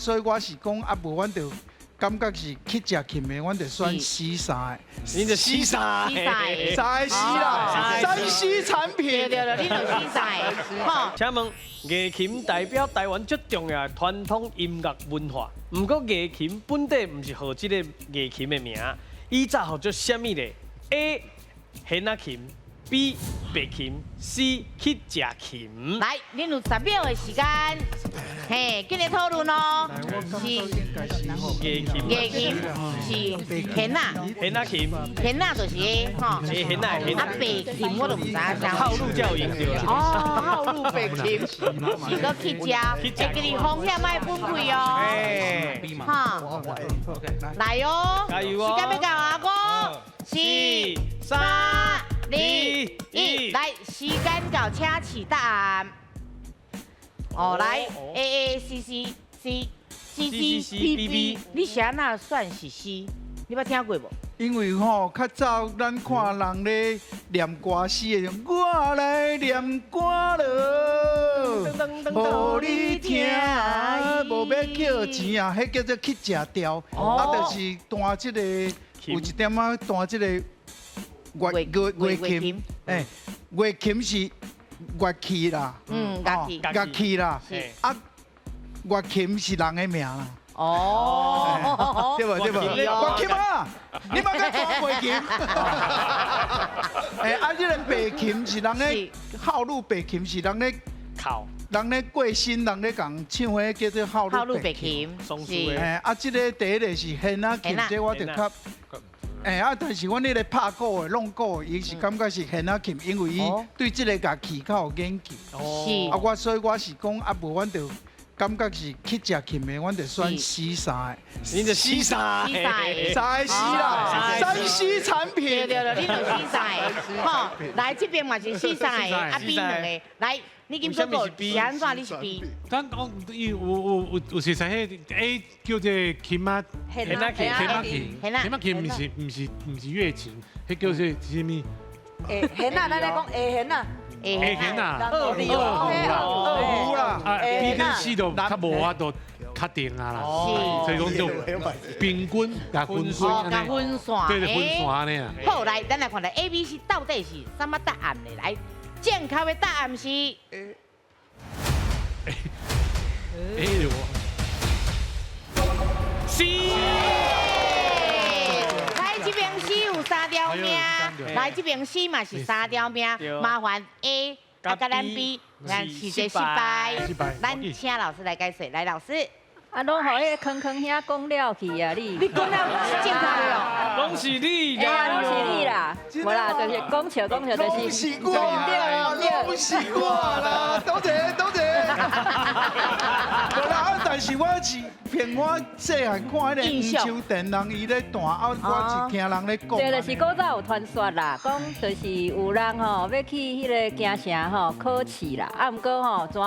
所以我是講啊，無阮就感覺是去食琴的，阮就選 C 三的。你的 C 三。 C 三的。三 C 啦，3C 產品。對對對，你就 C 三的，吼。請問月琴代表台灣最重要的傳統音樂文化，毋過月琴本底毋是號這個月琴的名，以早號做啥物咧？A. 弦仔琴，B. 白琴，C. 去食琴。來，恁有10秒的時間，嘿，緊來討論哦。是月琴。月琴是弦仔。弦仔琴。弦仔就是吼。弦仔弦。啊，白琴我都毋知影啥。套路才有用著啦。哦，套路白琴是閣去食，會記得風險愛分配哦。哈，來哦，加油哦！時間欲到啊，五、四、三、二、一，來，時間到，請示答案。哦，來，A A C C C C C C B B，你是按怎選是 C？你捌聽過無？因為吼，較早咱看人咧念歌詞的時陣，我來念歌囉，予你聽，無欲抾錢啊，彼叫做乞食調，啊，就是彈這個有一點仔彈這個樂樂樂琴，欸，樂琴是樂器啦，樂器，樂器啦，啊，樂琴是人的名啦。哦，對無對無？月琴啊，你莫閣講月琴。欸，啊，這個白琴是人咧號路白琴是人咧哭，人咧過身，人咧共唱彼叫做號路白琴。是。欸，啊，這個第一個是弦仔琴，這我就較。欸，啊，但是阮彼個拍鼓的、弄鼓的，伊是感覺是弦仔琴，因為伊對這個樂器較有研究。是。啊，我所以我是講啊，無阮就感覺是去食琴的，阮就選 C 三的。你的 C 三。 C 三的。三 C 啦，3C 產品。對對對，你就 C 三的，吼，來這邊嘛是 C 三的，啊 B 兩个，來，你今報告是按怎？你是 B？咱講伊有有有有是說彼 A 叫做琴仔，弦仔琴，弦仔琴，弦仔琴毋是月琴，彼叫做啥物？欸，弦仔，咱咧講下弦仔。下弦仔，二胡二胡啦，啊 B 跟 C 就較無法度確定啊啦，所以講就平均共分散，共分散，對對，分散按呢啊。好，來，咱來看咧 A、B、C 到底是啥物答案咧？來，正確的答案是 A。 A C。來這邊 C 有三條命，來這邊 C 嘛是三條命，麻煩 A 啊，佮咱 B，咱是一個失敗，咱請老師來解釋，來老師。啊，攏予彼個康康兄講了去啊！你你講了正確的哦，攏是你啦，攏是你啦，無啦，就是講笑講笑，就是攏是我啦，攏是我啦，多謝多謝。無啦，但是我是憑我細漢看彼個黃秋田人伊咧彈，啊，我是聽人咧講。對，就是古早有傳說啦，講就是有人吼欲去彼个京城吼考試啦，啊，毋過吼怎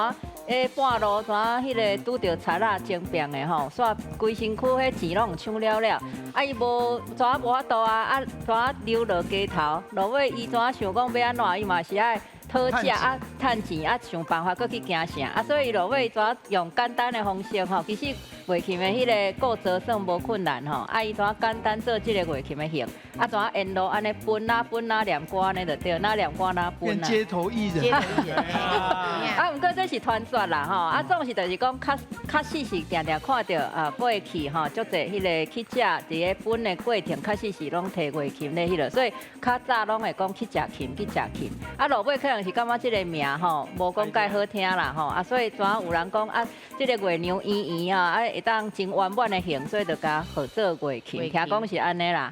欸半路怎彼个拄著賊仔爭辯的吼，煞規身軀彼錢攏搶了了，啊伊無怎無法度啊，啊怎流落街頭，落尾伊怎想講欲按怎，伊嘛是愛討食啊，趁錢啊，想辦法閣去京城啊，所以落尾怎用簡單的方式吼，其實月琴的彼个構造算無困難吼，啊伊怎簡單做這个月琴的形，啊怎沿路按呢分啊分啊念歌按呢就對，若念歌若分啊。街頭藝人。啊，毋過這是傳說啦吼，啊總是就是講確確實是定定看著啊過去吼，足濟彼个乞食佇咧分的過程，確實是攏提月琴咧彼落，所以較早攏會講乞食琴，乞食琴。啊落尾可能是感覺這个名吼，無講蓋好聽啦吼，啊所以怎有人講啊，這个月娘圓圓啊，啊會當真圓滿的形，所以就共號做月琴，聽講是按呢啦。